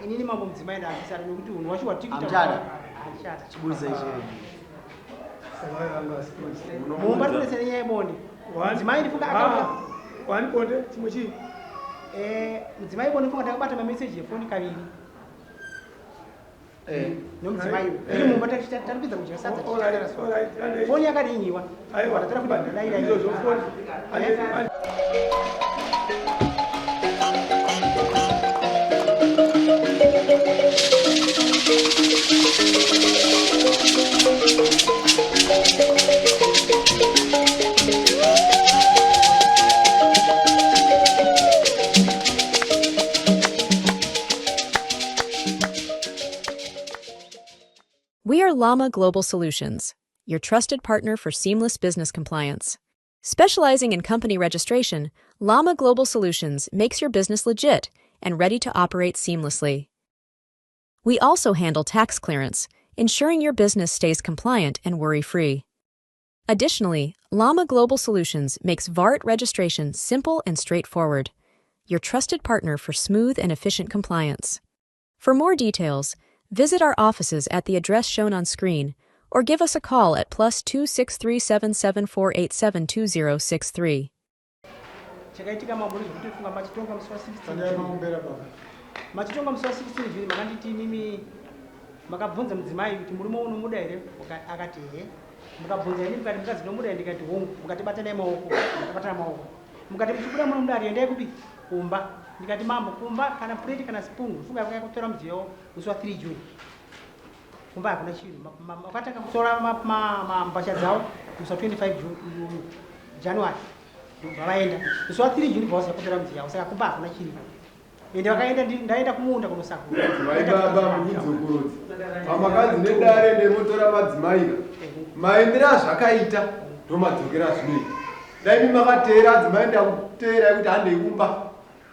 Inini mambo mudzimai ndaachisada nekuti unhu wacho Hamuchada? watihandichada. Chiburisa ichi. Mumba tinonetsana nenyaya yebonde. Mudzimai ndifunga akauya. Wani bonde chimwe chii? Mudzimai bonde ndifunga ndakabata mameseji efoni kaviri nomudzimai iri mumba taripedza kudya sadza tichitakara so. Foni yakadinyiwa. Aiwa. Ndatora kuti ndadaira. Izvozvo foni. Ande- We are Llama Global Solutions, your trusted partner for seamless business compliance. Specializing in company registration, Llama Global Solutions makes your business legit and ready to operate seamlessly. We also handle tax clearance, ensuring your business stays compliant and worry free. Additionally, Llama Global Solutions makes VART registration simple and straightforward, your trusted partner for smooth and efficient compliance. For more details, visit our offices at the address shown on screen or give us a call at +263 774 872063. Chakaitika mambo ndezvekuti funga machitonga musi wa Tandai 16 maombera baba. Machitonga musi wa 16 June, makanditi imimi makabvunza mudzimai kuti murume unomuda here. Akati ehe. Mukabvunza ini mukati mukadzi unomuda here, ndikati hongu. Mukati batanai maoko, makabatana maoko. Mukati muchibuda muno mudare endai kupi? Kumba. Ndikati mambo kumba kana pureti kana spoon funga yakauya kutora mudziyo musi wa 3 June. Kumba hakuna chinhu. Vakatanga kutora mbatya dzavo musi wa 25 January ndobva vaenda musi wa 3 June, bva kutora mudziyo yavo, saka kumba hakuna chinhu. Ende vakaenda, ndaenda kumunda kunosakura. Madzimai baba mukudzokorodza pamakanzi nedare nemotora madzimai maendera azvakaita ndomadzokera azvinoita. Dai mi makateera adzimai ndakuteerai kuti handei kumba.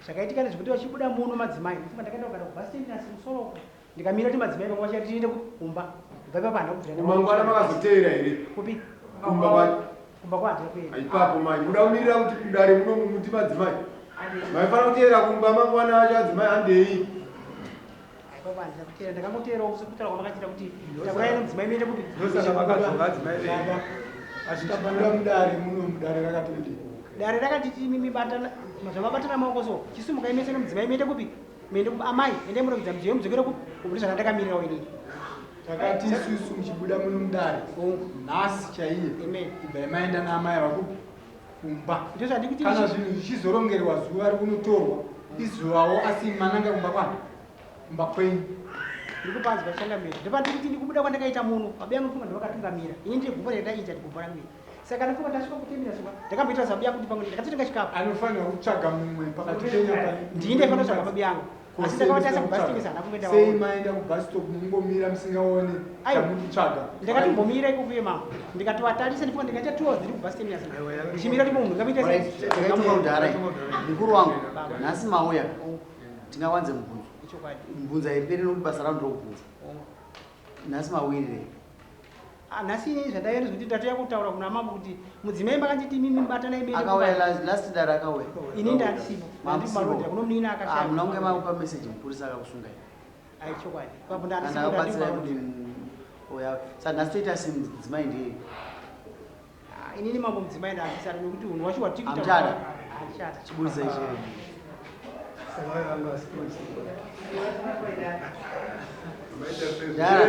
Zvakaitika ndezvekuti vachibuda muno madzimai, ndifunga ndakaenda kugara kubus terminus musoroko, ndikamira kuti madzimai vamwe vachati tiende kumba. Kubva ipapo handina kubvira. Mangwana makazoteera here? Kupi? Kumba kwacho. Kumba kwahandina kuenda. Ipapo mai muda kumirira kuti kudare muno muti madzimai maifanira kuteera kumba mangwana acho adzimai handei. Ipapo handina kuteera, ndakangoteerawo sekutaura kwamakachita kuti takurai nemudzimai muende kupi. Ndosaka vakadzoka adzimai vedu. Achibuda mudare muno mudare rakatoti. Dare rakatiti imimi batana zvamabatana maoko so chisimukai mese nemudzimai muende kupi, muende kumba. Amai endai munoridza mudziyo mudzokere kupi uku, ndozvandakamirirawo inini. Takati isusu muchibuda muno mudare nhasi chaiye Amen. ibvai maenda naamai vakupi kumba. Ndozvandikuti. Kana zvinhu zvichizorongerwa zuva rikunotorwa izuvawo, asi mananga kumba kwani kumba kwenyu. Ndikupanzwa changamira, ndopandikuti ndikubuda kwandakaita muno babi yangu funga ndovakatungamira, ini ndiri gumbo rendaita ndi gumbo rangu iri. Saka ndafunga ndasvika kutemera suka ndakamboita sabi yangu kuti pamwe ndakatotenga chikafu. Anofanira kutsvaga mumwe pakati penyu apa. Ndini ndaifanira kutsvaga babi yangu, asi ndakavatasa kubus terminus handina kungoenda. Sei Vaona. maenda kubus stop mungomira musingaone Aiwa. chamukutsvaga? Ndakatombomira ikokuye mambo, ndikatovatarisa, ndifunga ndikaita 2 hours ndiri kubus terminus ndichimira kuti munhu ngamuite Alright, takaitonga kudhara iyi. Mukuru wangu, nhasi mauya tingawanze mubvunzo. Ichokwadi. Mubvunzo haiperi nokuti basa rangu ndokubvunza. Nhasi mawirirei? Ah, nhasi inini zvandaiya ndezvekuti ndatoya kutaura kuna mambo kuti mudzimai makanditi imimi mubatanai muende Akauya kumba. last dare akauya. Ini ndandisipo. Mamusipo. Ndandikumarodha kuno munini Ah, akashaya. muna kunge makupa meseji mupurisa akakusungai. Ai, chokwadi papo Kana ndandisipo. akabatsirai kuti Ndandikumarodha. oya. Saka nhasi toita semudzimai ndiye. Ah, inini mambo mudzimai ndaachisada nekuti unhu wacho watikuita. Hamuchada? Handichada. Chiburisa ichi. Dara.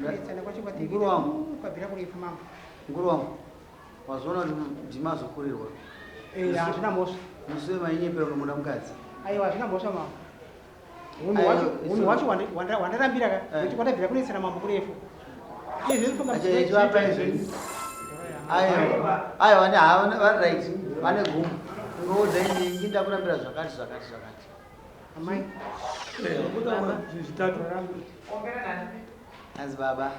Kunetsana kwacho kwatiri Mukuru wangu. kwabvira kurefu mambo. Mukuru wangu, wazoona kuti ndimazokurirwa. Hazvina mhosva. Musi wemainyepera unomuda mukadzi. Aiwa, hazvina mhosva mambo. Unhu Aiwa, wacho unhu wacho wandarambira ka Eh. kuti kwandabvira kunetsana mambo kurefu. Izvi zvinofunga Acha ichivapa izvi. Aiwa, aiwa, vari right, vane gumu. Ungoudza ini ingi ndakurambira zvakati zvakati zvakati. Amai. Zvitatu. Hanzi baba.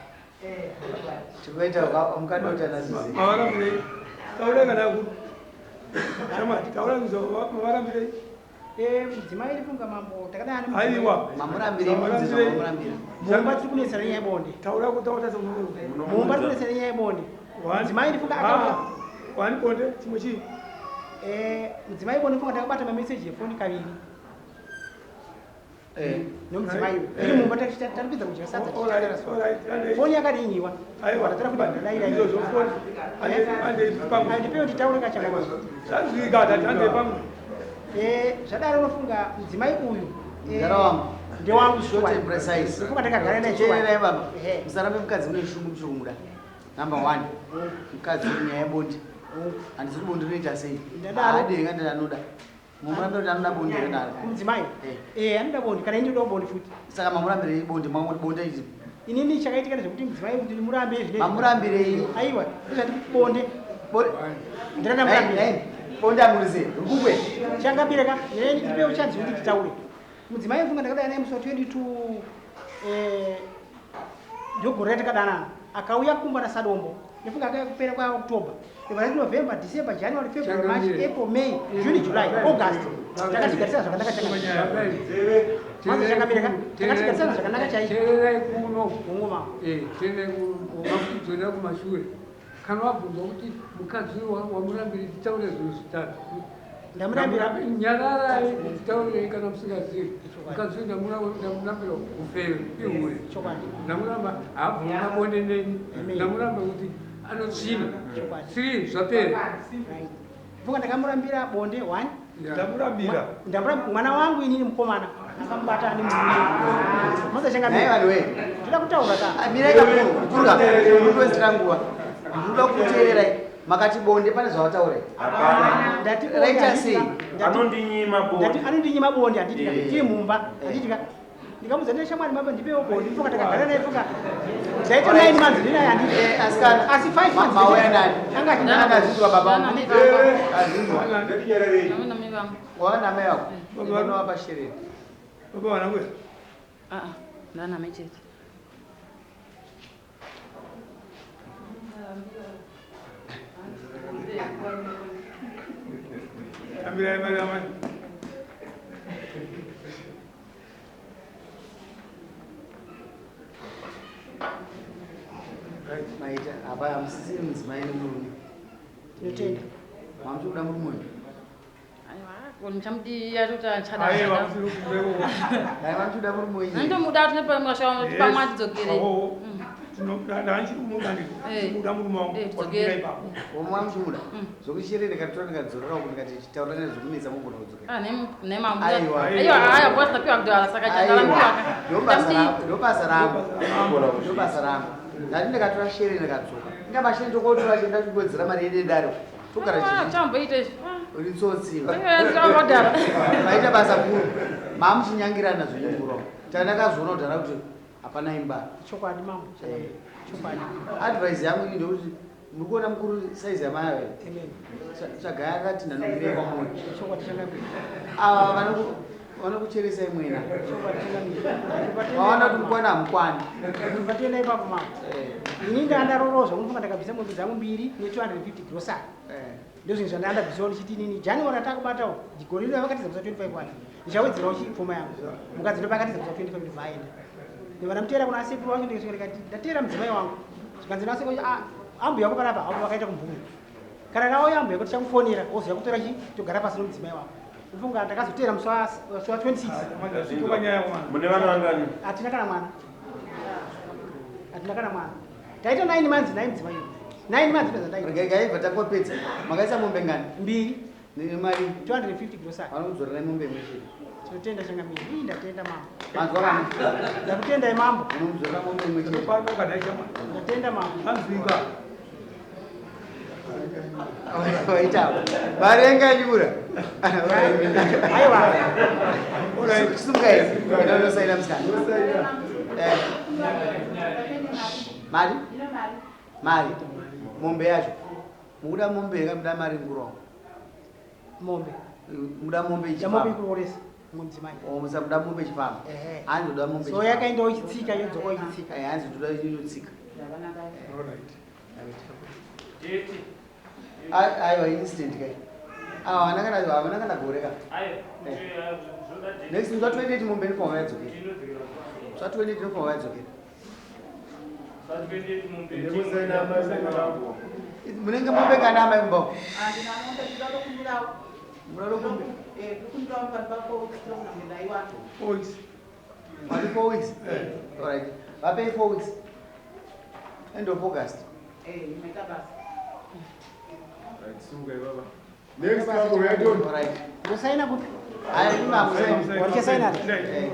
Tikuita mukadota nasizi. Mavarambirei? Taura kana ku shamwari, taura mavarambirei. Mudzimai rifunga mambo takadai. Aiwa. Mamurambirei mubvunzo mamurambira. Mumba tiri kunetsana nyaya yebonde. Taura kutaura. Mumba tiri kunetsana nyaya yebonde. Mudzimai ndifunga akauya. Wani bonde chimwe chii? Mudzimai bonde funga ndakabata mameseji efoni kaviri nomudzimai iri mumba taripedza kudya sadza foni yakadinyiwa ndatora kuti ndadaira ndipewo nditaure kachakazvadaro unofunga mudzimai uyu ndewangu shuwafunga ndakagara naye baba musarambe mukadzi une shungu muchirumuda number one mukadzi uri nyaya yebonde handisi kuti bonde rinoita sei haadei ngati anoda mumurambire kuti anoda bonde rakadaro mudzimai eh anoda bonde kana ini ndoda bonde futi saka mamurambirei bonde mamuri bonde iri inini chakaitika ndezvekuti mudzimai kuti murambe izvi mamurambirei aiwa ndozvati bonde ndinandamurambira bonde amurize rukukwe changambire ka ndipe uchanzi kuti nditaure mudzimai mfunga ndakadana naye musi wa 22 ndogore ratakadanana akauya kumba nasadombo ndifunga akauya kupera kwa October ndikati November December January February March April May June July August takatigarisana zvakanaka chakanaka takatigarisana zvakanaka chaizvo tererai kuno ngoma tererai kuno makudzorera kumashure kana wabvunzwa kuti mukadzi wamurambiri titaure zvinhu zvitatu ndamurambira nyararai titaurirei kana musingazivi mukadzi uyu ndamurambira ufeve ihure ndamuramba haabvuma bonde neni ndamuramba kuti anotsvina 3 zvapera mvuka ndakamurambira bonde 1 ndamurambira mwana wangu inini mukomana akamubata ane murume ndoda kutaura ka mirai kakuruka mukuwedzera nguva ndinoda kuteererai makati bonde pane zvawataura raita sei anondinyima bonde handiti tiri mumba handiti ka ndikamuudza ndine shamwari mama ndipewo bonde mfuka takagara naye fuka ndaita 9 months ndinaye handiti asikana asi 5 months mauya nani anga akazvinzwa baba azvinzwa wana mai wako unovapa shereni baba vanangu ndana mai chete Ambirai mari amai. Maita apa hamusisiri mudzimai nemurume. Tinotenda. Mamuchi kuda murume uyu? Aiwa, muchamudiya toti achada. Aiwa, musiri kumbewo. Dai mamuchi kuda murume uyu. Ndomuda tine pamwe shava kuti pamwe atidzokere. Ndinoda murume wangu. Tidzokere. Womwa muchimuda. Zvokuti shereni ndikatora ndikadzorera uko ndikati chitaura nezvokunetsa mugona kudzokera. Ah, nema Aiwa. Aiwa, aiwa, boss tapiwa kudhara saka chandarambiwa. Ndobasa rangu. Ndobasa rangu. Ndati ndikatora shereni ndikadzoka. Ingava shereni tokotora shereni ndachikuwedzera mari yedu yedare. Togara chichi. Chamboita izvi. Uri tsotsi. Ndakadhara. Maita basa guru. Mamuchinyangirana zvenyu mukuru wangu. Tandakazoona kudhara kuti hapana imba. Chokwadi mambo. Chokwadi. Advice yangu ini ndekuti muri kuona mukuru size yamai ava. Tsvagai akati ndanongirei kwamuri. Chokwadi changamire. Ava vanokucheresai mwena. Chokwadi changamire. Vaona kuti mukwana hamukwani. Vatenda ipapo mambo. Ini ndandarorozva unofunga ndakabvisa mombe dzangu mbiri ne 250 grocery. Ndozvinhu zvandandabvisawo ndichiti inini January atakubatawo gore rino vakatiza kusa 25 wani ndichawedzerawo chipfuma yangu mukadzi ndopakatiza kusa 25 ndobva aenda ndobva ndamuteera kuna asekuru wangu ndikasvika ndikati ndateera mudzimai wangu zvikanzi nasekuru ambuya wako panapa avo vakaita kumvuma kana nauya ambuya kuti tichakufonera wozoya kutora chi togara pasi nomudzimai wako ndofunga ndakazoteera musi wa 26 Mune vana vangani? hatina kana mwana hatina kana mwana taita 9 months naye mudzimai uyu 9 months pedza ndaita Regai ibva tangopedza. Makaisa mombe ngani? Mbiri. Nemari 250 grocery. Vanokudzorera mombe imwe chete. Tinotenda changamire. Ii ndatenda mambo. Manzwa vana. Ndakutendai mambo. Unomudzorera mombe imwe chete. Ndatenda mambo. Anzwika. Waita. Mari yanga yanyura. Aiwa. Sungai. Inosaina musikana. Mari? Mari. Mombe yacho. Mukuda mombe here muda mari mukuru wangu? Mombe. Muda mombe Mombe ichifamba. ikuoresa mudzimai. Oh, musamuda mombe ichifamba. Ehe. Hanzi ndoda mombe So ichifamba. yakaendawo ichitsika yodzoka ichitsika. Eh, hanzi ndoda inotsika. Aiwa instant kai. Awa havana kana havana kana gore ka. Next musi wa 28 mombe inofanira yadzokera. Musi wa 28 inofanira yadzokera. Munenge mombe kana amai kumba uko? Four weeks. Mari 4 weeks. Alright. Vapei 4 weeks. End of August. Right, sunga ibaba. Next couple, we are done. Alright. Ndosaina kupi? Ayi, imi hamusaini. Warichasaina? Eh.